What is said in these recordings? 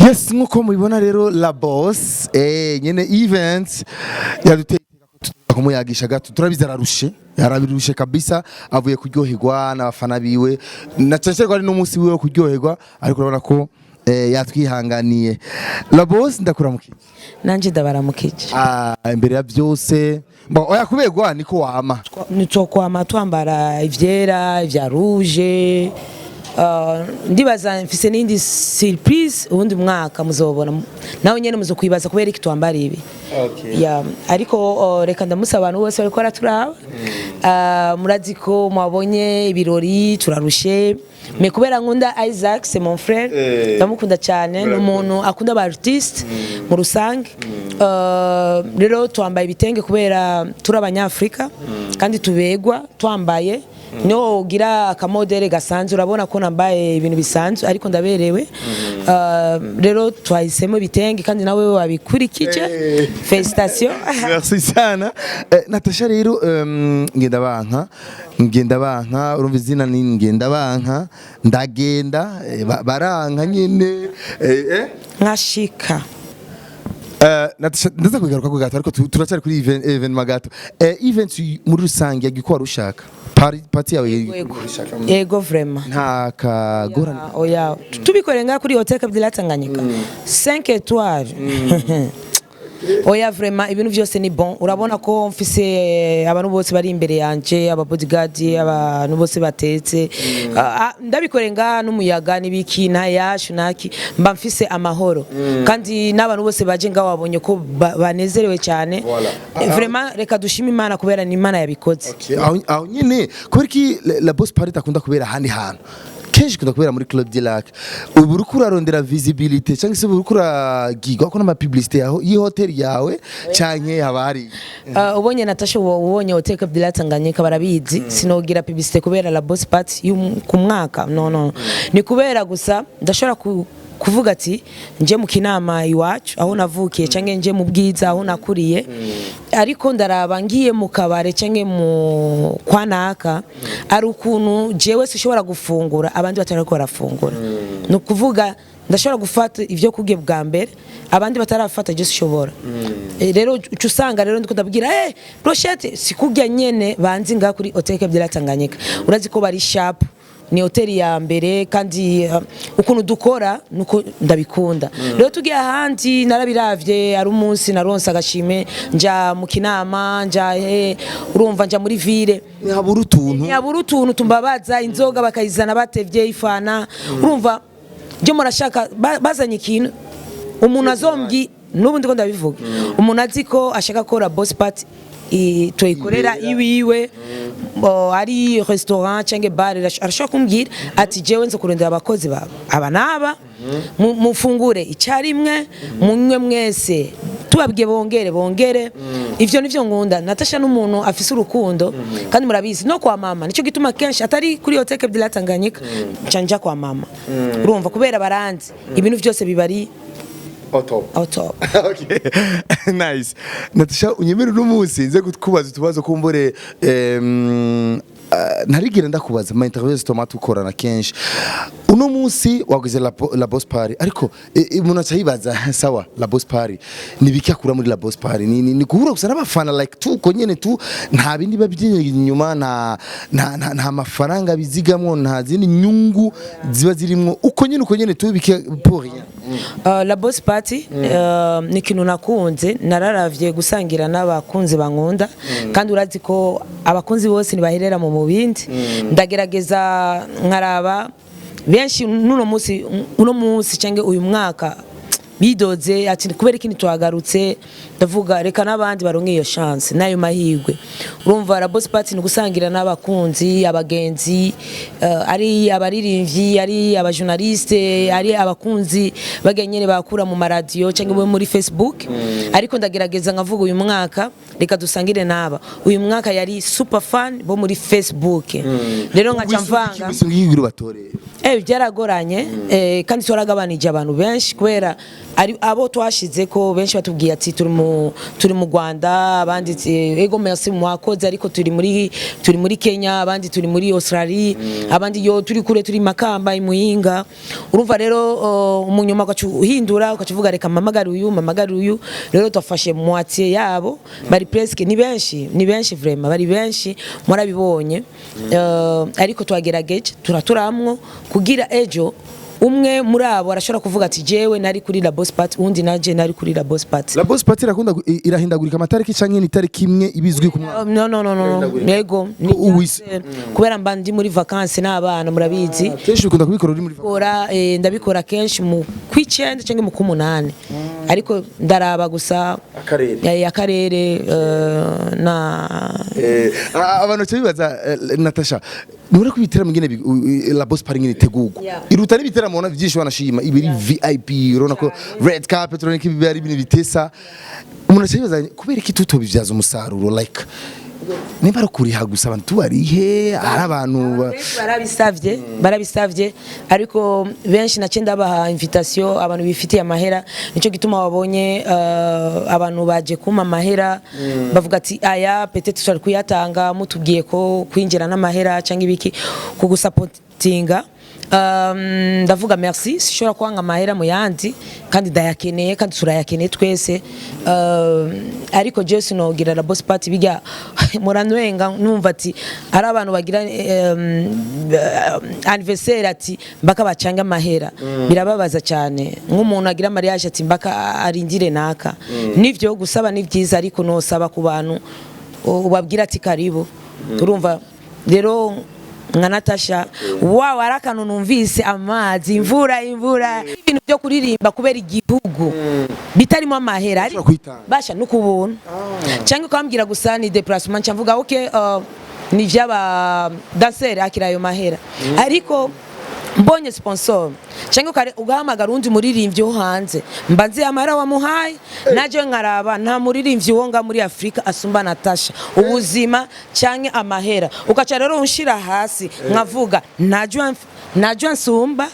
Yes, nkuko mubibona rero, La Boss nyene event yaduteye kumuyagisha gato. Turabizi ararushe, yarabirushe kabisa, avuye kuryoherwa n'abafana biwe, na cyane cyane ko ari n'umunsi wiwe wo kuryoherwa, ariko urabona ko yatwihanganiye. La Boss, ndakuramukiye. Nanje ndabaramukije. Ah, imbere ya byose, bon, oya, kuberwa niko wama. Nitwokwama twambara ivyera, ivya rouge. Ndibaza mfise n'indi surprise uwundi mwaka muzobona, nawe nyene muzokwibaza kubera iki twambara ibi. Ya, ariko reka ndamutse abantu bose bariko baraturaba. Murazi ko mwabonye ibirori, turarushe, mais kubera nkunda Isaac, c'est mon frère, ndamukunda cyane, ni umuntu akunda aba artiste mu rusange. Rero twambaye ibitenge kubera turi abanyafrika kandi tubegwa twambaye. Niho ugira akamodèle gasanzwe, urabona ko nambaye ibintu bisanzwe ariko ndaberewe. Rero twahisemo ibitenge kandi nawe wabikurikije, félicitations. Merci sana. Natasha rero, Ngendabanka, Ngendabanka, urumva izina ni Ngendabanka, ndagenda baranka nyene Nkashika. Natasha, ndaza kugaruka ku gato, ariko turacyari kuri événement gato. Event muri rusange yagiye ko wari ushaka party yawe yagiye Yego. uko ushaka? Yego, vraiment. Nta kagorane? Oya, tubikore ngaha kuri Hotel Cap de Tanganyika 5 étoiles. Oya, vraiment ibintu byose ni bon. Urabona ko mfise abantu bose bari imbere yanje, aba bodyguard, abantu bose batetse. Ndabikore ngaha n'umuyaga n'ibiki, nta yashu naki, mba mfise amahoro, kandi n'abantu bose baje ngaho wabonye ko banezerewe cyane. Voilà. Vraiment reka dushime Imana kubera ni Imana yabikoze. Okay. Aho nyene, kubera iki La Boss Party itakunda kubera ahandi hantu, kenshi ikunda kubera muri Club du Lac? Ubu uriko urarondera visibilité cyangwa se ubu uriko uragirwa ko n'ama publicité yaho y'ihoteli yawe, canke haba hari? Ubonye Natasha, ubonye Hotel Cap de la Tanganyika, barabizi, sinogira publicité kubera La Boss Party ku mwaka, no no, ni kubera gusa ndashobora kuvuga ati nje mu Kinama iwacu aho navukiye, cyangwa nje mu Bwiza aho nakuriye, ariko ndaraba ngiye mu kabare cyangwa mu kwa naka, ari ukuntu jewe sishobora gufungura abandi batariko barafungura. Ni ukuvuga ndashobora gufata ibyo kurya bwa mbere abandi batarafata, je sishobora. Rero uca usanga rero ndiko ndabwira brochette si kurya nyene banzi ngaha kuri Hotel Cap de la Tanganyika. Urazi ko bari sharp, ni hoteli ya mbere, kandi ukuntu dukora nuko ndabikunda. Rero tugiye ahandi, narabiravye, ari umunsi naronse agashime nja mu Kinama, nja urumva, nja muri ville. Ntihabura utuntu. Ntiyabura utuntu tumbabaza, inzoga bakayizana batevye, ifana, urumva byo murashaka bazanye ikintu umuntu azombwi. N'ubu ndiko ndabivuga, umuntu azi ko ashaka ko Boss Party tuyikorera iwiwe, ari restaurant cyangwa bar, arashobora kumbwira ati jewe nzo kurondera abakozi baba aba n'aba, mufungure icyarimwe, munywe mwese, tubabwiye bongere bongere. Ivyo nivyo nkunda. Natasha n'umuntu afise urukundo, kandi murabizi no kwa mama, nicyo gituma kenshi atari kuri Hotel Cap de la Tanganyika nca nja kwa mama, urumva, kubera baranzi, ibintu byose biba ari Au top. Au top. Okay. Nice. Natasha, unyemere uno munsi nze kukubaza utubazo kumbure ntarigera ndakubaza ma interviews toma tukorana kenshi. Uno munsi wagize La Boss Party, ariko umuntu aca yibaza, sawa, La Boss Party ni biki akura muri La Boss Party? Ni guhura gusa n'abafana like tu ko nyene tu, nta bindi babyinye inyuma, nta mafaranga bizigamwo, nta zindi nyungu ziba zirimwo, uko nyene tu biki pour rien? La Boss Party ni ikintu nakunze, nararavye gusangira n'abakunzi bankunda, kandi urazi ko abakunzi bose ntibaherera mu mubindi. Ndagerageza nkaraba benshi n'uno munsi, uno munsi cyangwa uyu mwaka bidoze ati kubera ikindi twagarutse, ndavuga reka n'abandi baronke iyo chance n'ayo mahirwe. Urumva, La Boss Party ni gusangira n'abakunzi, abagenzi, ari abaririmbyi, ari abajournaliste, ari abakunzi bagenyene bakura mu maradiyo cyangwa bo muri Facebook. Ariko ndagerageza nkavuga uyu mwaka reka dusangire n'aba. Uyu mwaka yari super fan bo muri Facebook, rero nkaca mvanga. Wisunga batore. Byaragoranye, kandi twaragabanije abantu benshi kubera Ari abo twashize ko benshi batubwiye ati turi mu Rwanda, abandi ati, ego merci mwakoze, ariko turi muri Kenya, abandi turi muri Australia, abandi yo turi kure, turi Makamba, Imuyinga. Urumva rero umunyuma ugaca uhindura, ugaca uvuga reka mpamagare uyu, mpamagare uyu. Rero twafashe moitié yabo, bari presque, ni benshi, ni benshi vraiment, bari benshi, murabibonye. Ariko twagerageje turaturamwo kugira ejo umwe muri abo arashobora kuvuga ati jewe nari kuri La Boss Party, undi naje nari kuri La Boss Party. La Boss Party irakunda irahindagurika amatariki canke ni itariki imwe ibizwi ku mwaka? No, no, no, no, yego ni kubera mba ndi muri vacances n'abana, murabizi. Kenshi ukunda kubikora uri muri Ndabikora, ndabikora kenshi mu kw'icenda cyangwa mu k'umunani, ariko ndaraba gusa Akarere. Akarere na Abantu baca bibaza, Natasha, nubona ko ibiteramo ingene La Boss Party ingene itegurwa iruta n'ibiteramo ubona byinshi, wanashima ibiri VIP, urabona ko red carpet, urabona ko ibi ari ibintu bitesa. Umuntu aca yibaza kubera iki tutobivyaza umusaruro, like nimba ari ukuriha gusa abantu tubarihe, ari abantu Benshi barabisavye, barabisavye, ariko benshi nace ndabaha invitation abantu bifitiye amahera. Nico gituma wabonye abantu baje kuma amahera, bavuga ati aya peut-être twari kuyatanga mutubwiye ko kwinjira n'amahera cyangwa ibiki kugusapotinga. Ndavuga merci, sishobora kwanga amahera mu yandi kandi ndayakeneye, kandi turayakeneye twese. Ariko je sinogira La Boss Party bijya muranwenga, numva ati ari abantu bagira anniversaire ati mbaka bacanga amahera, birababaza cyane. Nk'umuntu agira mariage ati mbaka arindire naka. Nivyo gusaba ni byiza, ariko nosaba ku bantu ubabwira ati karibu. Urumva rero nka Natasha wawe ari akantu numvise amazi, imvura, imvura, ibintu byo kuririmba kubera igihugu bitarimo amahera, ariko kwitanga. Basha no kubuntu cyangwa ukambwira gusa ni déplacement, nca mvuga okay, ni vy'aba danseur, akira ayo mahera. Ariko mbonye sponsor cyangwa ugahamagara undi muririmbyi wo hanze, mba nzi amahera wamuhaye, naje nkaraba nta muririmbyi wo nga muri Afrika asumba Natasha ubuzima cyangwa amahera, ugaca rero unshira hasi, nkavuga najua nsumba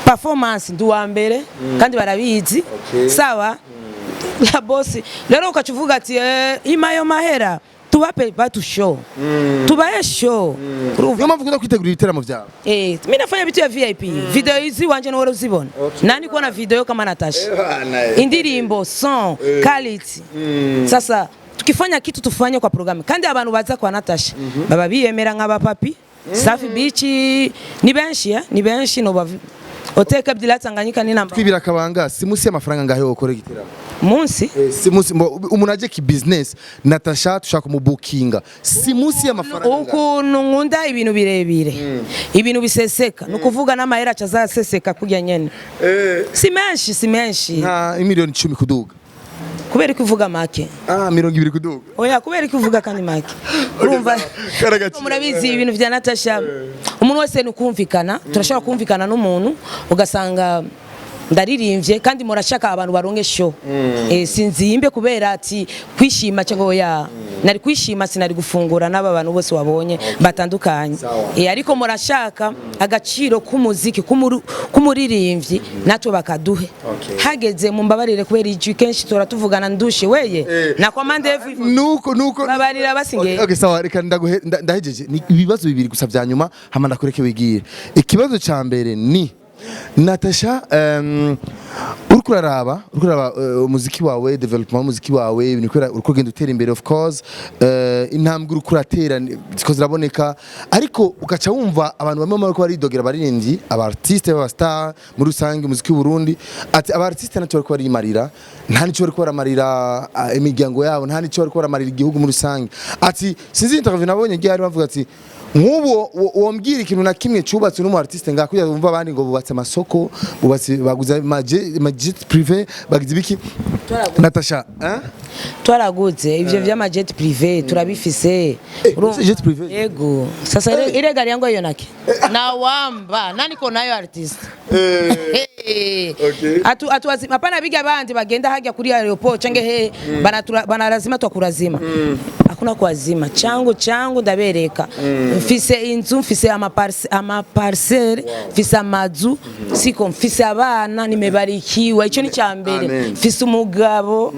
performance, ndi uwa mbere kandi barabizi. Sawa La Boss rero ukaca uvuga ati ima ayo mahera tubape batu show, tubahe show. Urumva? Niyo mpamvu ukunda kwitegura ibiteramo byawe. Mimi nafanya vitu ya VIP. Video hizi wanje ni uzibona. Nani kuona video kama Natasha? Indirimbo, son, quality. Sasa tukifanya kitu tufanye kwa programu. Kandi abantu baza kwa Natasha baba biyemera nk'abapapi. Safi Beach ni benshi, eh? Ni benshi no bavi. Hotel Kabila Tanganyika ni namba. Twibira akabanga, si munsi y'amafaranga ngahe wokora igiteramo? Munsi. Si munsi umuntu aje ki business, Natasha tushaka kumubukinga, si munsi y'amafaranga ngahe? Ukuntu nkunda ibintu birebire, ibintu biseseka, ni ukuvuga n'amahera acazaseseka kurya nyene. Si menshi, si menshi. Nka 10 miliyoni kuduga? Kubera ko uvuga make. Ah, 20 kuduga. Oya, kubera ko uvuga kandi make, urumva. Karagaciro. Murabizi ibintu vya Natasha, umuntu wese ni ukumvikana. Turashobora kumvikana n'umuntu ugasanga ndaririmbye kandi murashaka abantu baronke show. Sinzimbe kubera ati kwishima cyangwa oya, nari kwishima, sinari gufungura n'aba bantu bose wabonye batandukanye. Ariko murashaka agaciro k'umuziki k'umuririmbyi, natwe bakaduhe. Hageze mumbabarire kubera ijwi, kenshi tora tuvugana ndushe weye nakwamande. Nuko Babarira basinge. Okay, sawa, reka ndaguhe ndahejeje. Ni ibibazo bibiri gusa vya nyuma, hama ndakureke wigire. Ikibazo ca mbere ni Natasha, uriko uraraba umuziki wawe, development y'umuziki wawe, ibintu uriko ugenda utera imbere, of course, intambwe uriko uratera ziko ziraboneka, ariko ugaca wumva abantu bamwe bariko baridogera, abaririmbyi, aba artiste b'aba star muri rusange, umuziki w'u Burundi, ati aba artiste ntacyo bariko barimarira, nta nico bariko baramarira imiryango yabo, nta nico bariko baramarira igihugu muri rusange. Ati sinzi interview nabonye ryari bavuga ati nk'ubu wombwira ikintu na kimwe cyubatse n'umu artiste ngaha, kugira wumva abandi ngo bubatse amasoko, bubatse, baguze ama jet privé, bagize ibiki. Natasha, hein? Twaraguze ivyo vy'ama jet privé, turabifise. Ufise jet privé? Yego, sasa ile gari yangu hiyo nake na wamba nani ko nayo artist. Okay. Atu atu hapana biga bandi bagenda hajya kuri aeroport canke he, banatura banarazima twakurazima. Hakuna Hakuna kuazima changu changu, ndabereka mfise inzu, mfise amaparcelle, mfise amazu, siko mfise abana, nimebarikiwa, ico ni ca mbere. Amen. Mfise umugabo,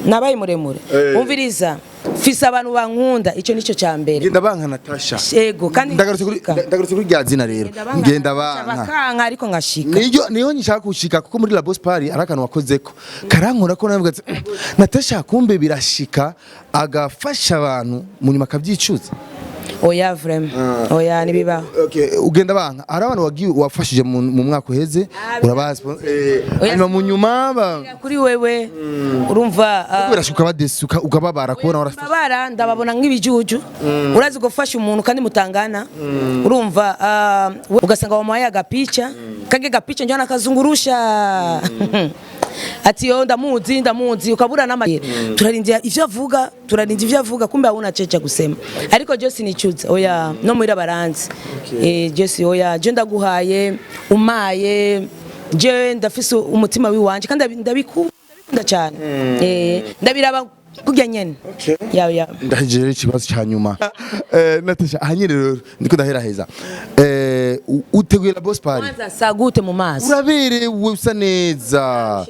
nabaye muremure. Umviriza, mfise abantu bankunda, ico nico ca mbere. Ngenda banka Natasha. Ego, kandi Ndagarutse kuri rya zina rero, ngenda banka. Bakanka, ariko ngashika. Niyo niyo nshaka gushika, kuko muri La Boss Party ari akantu wakozeko karankora ko navuga ati: Natasha kumbe birashika agafasha abantu, mu nyuma akabyicuza." Oya, vraiment, oya, nibibaho. Okay, ugenda banka hari abantu wagiye wafashije mu mwaka uheze, urabazi, Oya. hanyuma mu nyuma ba Kuri wewe urumva, birashika ukabadesuka, ukababara kubona warafashe. Babara ndababona nk'ibijuju. Urazi gufasha umuntu kandi mutangana, urumva, ugasanga wamuhaye agapicha kage gapicha njye nakazungurusha ati: "Yo, ndamuzi, ndamuzi." Ukabura nama, turarindira ivyo avuga, turarindira ivyo avuga, kumbe hauna checha kusema. Ariko je sinicuza, oya, no muhira baranzi. Je si, oya, je ndaguhaye umaye, je ndafise umutima wiwanje kandi ndabikunda cyane, ndabiraba kurya nyene ya ya. Ndahejeje rero ikibazo cya nyuma. Natasha, aha nyine rero ndiko ndaheraheza. Uteguye La Boss Party. Kwanza sagute mu maso. Uraberewe, usa neza.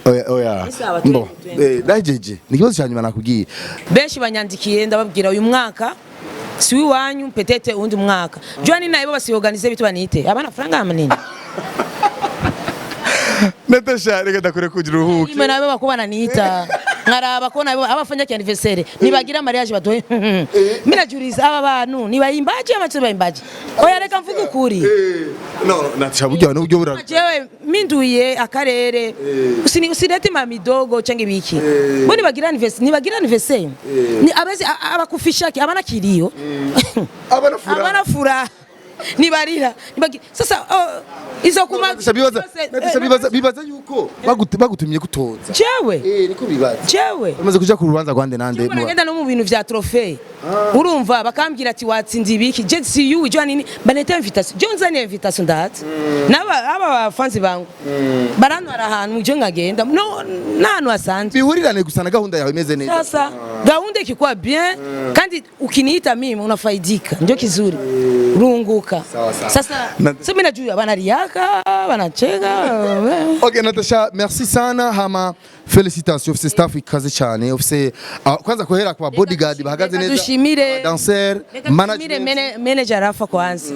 Oya, oya. Ni sawa, Mbo twende. Ndahejeje, ni ikibazo cya nyuma nakubwiye. Benshi banyandikiye, ndababwira uyu mwaka si uwanyu, peut-être undi mwaka. Jwani naibo basiorganize bitu banite abana franga manini. Natasha, reka ndakure kugira uruhuke. Ime nabo bako bananiita, nkaraba ko nabo abafanya ki anniversaire nibagira mariage batoye. Mimi najiuliza, aba bantu nibayimbaje ama bayimbaje? Oya, reka mvuge ukuri. No, Natasha, burya n'uburyo bura Jewe minduye akarere, usinete mamidogo canke biki bo nibagira anniversaire, nibagira anniversaire ni abezi abakufishaki abana kilio. Abana furaha. Abana furaha, nibarira, sasa, oh, izo kuma. Natasha, bibaza, Natasha, bibaza yuko bagutumye kutoza. Jewe? Niko bibaza. Jewe? Bamaze kuja ku rubanza rwande nande? Nagenda no mu bintu vya trophée, urumva, bakambwira ati: "Watsinze ibiki." Je si you jo nini baneta invitation, je nzanye invitation ndati naba aba bafanzi bangu barantwara ahantu, je nkagenda no n'ahantu hasanzwe. Bihurirane gusa na gahunda yawe imeze neza. Sasa gahunda ikikuwa bien kandi ukiniita mimi unafaidika, ndio kizuri runguka. Sawa, sawa. Sasa sasa mimi najua banariaka, banacheka. Okay, Natasha, merci sana. Hama félicitations, ufise staff ikaze cyane, ufise kwanza kuhera kwa bodyguard bahagaze Reka neza, dushimire. dancer, Reka dushimire management. Manager Rafa kwanza,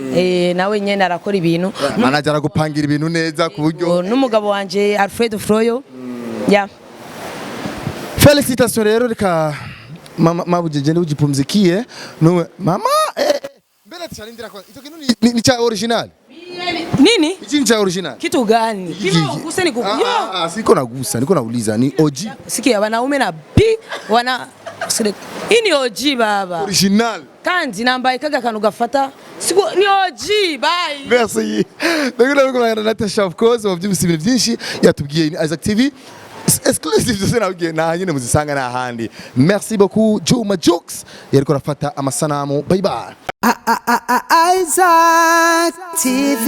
nawe nyene arakora ibintu. Manager aragupangira ibintu neza ku buryo. N'umugabo wanje Alfredo Froyo ya. Félicitations rero, reka mama mabuje gende ujipumzikie. Nuwe mama, mbele tuchalindira kwa ito kintu ni cha original. Nini? Iki ni cha original. Kitu gani? Kima uguse ni Ah, yo. ah, ah, siko nagusa, niko nauliza ni OG. Sikia, wanaume na B wana hii ni OG baba. Original. Kandi nambaye kaga kantu gafata siku ni OG, bye. Merci. Ndagura ko na Natasha, of course wabyumvise ibintu byinshi yatubwiye, ni Isaac TV exclusive zose nabwiye nta nyine muzisanga nta handi. Merci beaucoup Juma Jokes yariko arafata amasanamu. Bye bye. Isaac TV.